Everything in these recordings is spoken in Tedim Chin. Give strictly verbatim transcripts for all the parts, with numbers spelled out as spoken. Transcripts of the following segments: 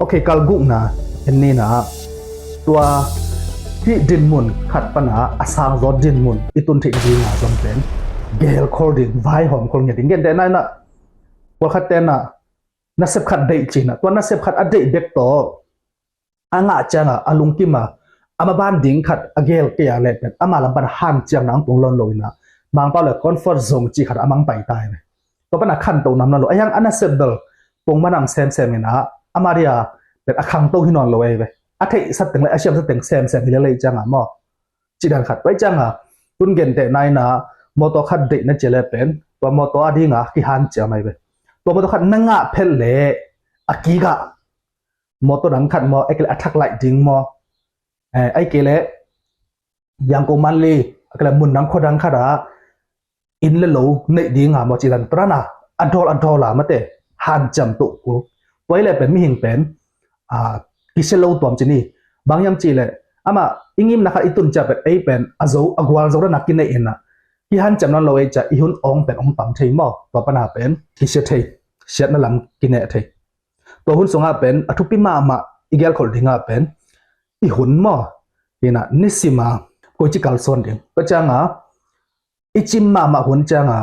Ok, kal gukna en ni na, tua hih dinmun khat pana a sangzaw dinmun i tun theih ding a zong pen geel khol ding, vaihawm khol ngiat ding. Gentehna in ah, pawlkhat ten ah nasep khat deih ci-in ah, tua nasep khat a deih bek tawh a ngah ciang a, a lungkim a, a maban ding khat a geel kei a leh pen ama lam pana hanciamna hong tung nawn lo in ah, Mangpau le comfort zone cih khat a mang pai ta hi ve. Tua pana khantoh nam nawn lo. Ahi hang a nasep bel pongman a semsem in ah, ama dia pen a khangto hi nawn lo ahi ve. A theihsa teng le a siamsa teng semsem hi lel ahih ciang a maw, cih dan khat. Tua ahih ciang a, tun gentehna in ah, mawtaw khat deih na ci a leh pen, tua mawtaw a ding a kihanciam ahi ve. Tua mawtaw khat na ngah phet leh a kik ah mawtaw dang khat maw, ahih kei leh a thak laih ding maw, eh, ahih kei leh Yangon, Mandalay, ahih kei leh mun dang khua dang khat ah inn le lo neih ding a maw, cih dan, tua dan a a dawl a dawl a mate hanciam toh kul. Tua hi leh pen mihing pen, ah, kisia lo tuam ci ni. Bang hiam cih leh, amah i ngimna khat i tun ciang pen, ei pen a zo, a gualzo dan a kineih in ah, kihanciam nawn lo ahih ciang i hun awng pen hong pam thei maw. Tua pana pen kisia thei, siatna lam kineh thei. Tua hun sungah pen a thupi mahmah i geelkholh dingah pen i hun maw, hi in ah, nisim a koici kalsuan ding. Tua ciang a i cim mahmah hun ciang a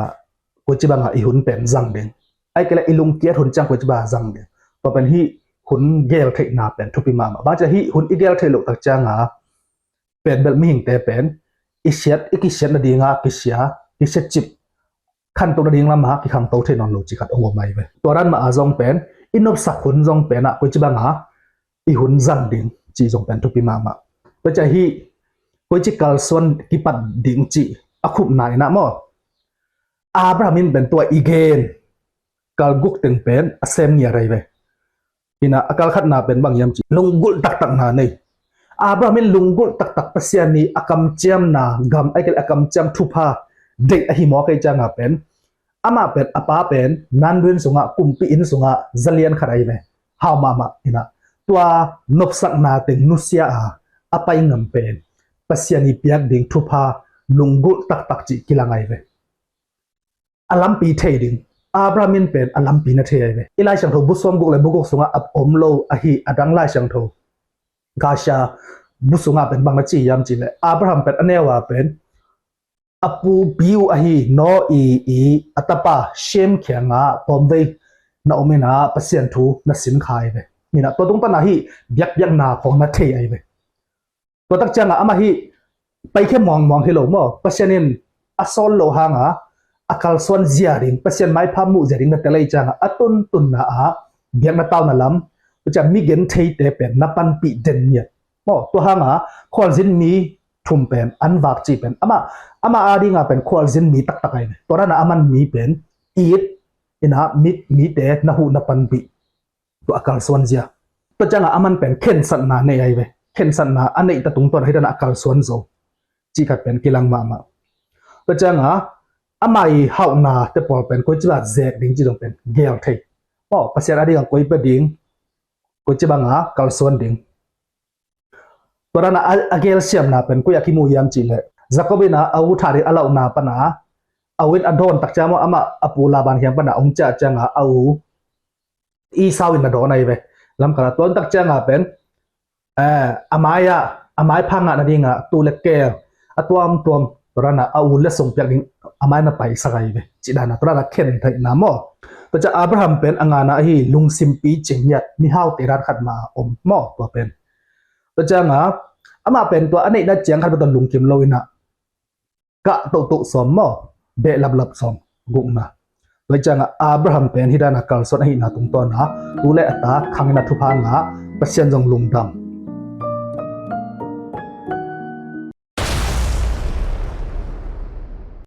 koici bang a i hun pen zang ding, ahih kei leh i lungkiat hun ciang koici bang a zang ding. Tua pen hih hun geel theihna pen thupi mahmah. Bang ci a, hih hun i geel theih loh tak ciang a pen bel mihingte pen i siat, i kisiat nading a kisia, kisia cip, khantoh nading lam a kikhangto thei nawn lo cih khat hong om ahi ve. Tua dan mah a zong pen i nopsak hun zong pen ah koici bang a i hun zang ding cih zong pen thupi mahmah. Tua ciang hih koici kalsuan kipat ding cih a khupna in ah maw, Abraham in pen tua i gen kal guk teng pen a sem ngiat ahi ve. Hi in ah, a kal khatna pen bang hiam cih, lunggulh taktakna nei. Abraham in lunggulh taktak Pasian i a kamciamna gam, ahih kei leh a kamciam thupha deih ahi mawk ahih ciang a pen, amah pen, a pa pen Nandoin sungah, kumpi inn sungah zalian khat ahi ve. Hau mahmah in ah, tua nopsakna teng nusia a a pai ngam pen Pasian i piak ding thupha lunggulh taktak cih kilang ahi ve. A lampi thei ding, Abraham in pen a lampi na thei ahi ve. I Lai Siangtho bu sawmguk le bu guk sungah a om lo ahi a dang Lai Siangtho, Galatia bu sungah pen bang na ci hiam cih leh, Abraham pen a neu a pen a pupi uh ahi Noah i, i a tapa Shem kiangah tawmvei na om in ah Pasian thu na sin kha ahi ve. Hi in ah, tua tung pana hih biakpiakna khawng na thei ahi ve. Tua tak ciang a amah hih paikhia muangmuang hi lo maw, Pasian in a sawl loh hang a a kalsuan zia ding, Pasian maipha muh zia ding na tel ahih ciang a, a tuntunna ah biakna tauna lam, tua ciang mi gentheite pen na panpih den ngiat maw. Tua hang a khualzin mi thum pen an vak cih pen, amah, amah a ding a pen khualzin mi taktak ahi ve. Tua dan a a man mi pen it in ah, mi, mite na huh na panpih. Tua a kalsuan zia. Tua ciang a a man pen khensatna nei ahi ve. Khensatna a neih ta tungtawn a hih dan a a kalsuan zo cih khat pen kilang mahmah. Tua ciang a ama i hauhna te pawl pen koici bang a zek ding cih zong pen geel thei. Aw, Pasian a ding a koi pia ding, koici bang a kalsuan ding. Tua dan a a, a geelsiamna pen koi a kimu hiam cih leh, Jacob in a a u thah ding a lauhna pana, a u in a dawn tak ciang maw, amah a pu Laban kiang pana hong ciah ciang a, a u Esau in na dawn ahi ve. Lamkal a, tua tak ciang a pen, eh, a mai ah, a maipha ngah nading a tuu le keel a tuamtuam, tua dan a a u letsong piak ding a mai na paisak ahi ve. Cih dan a tua dan a khen theihna maw. Tua ciang Abraham pen a ngana ahi lungsim picing ngiat, mihaute dan khat mah a om maw, tua pen. Tua ciang a amah pen tua a neihna ciang khat bek tawh lungkim lo in ah, kah tohtoh sawm maw, beh laplap sawm, gukna. Tua ciang a Abraham pen hih dan a kalsuan ahihna tungtawn a, tu le a ta khang in a thupha ngah, Pasian zong lungdam.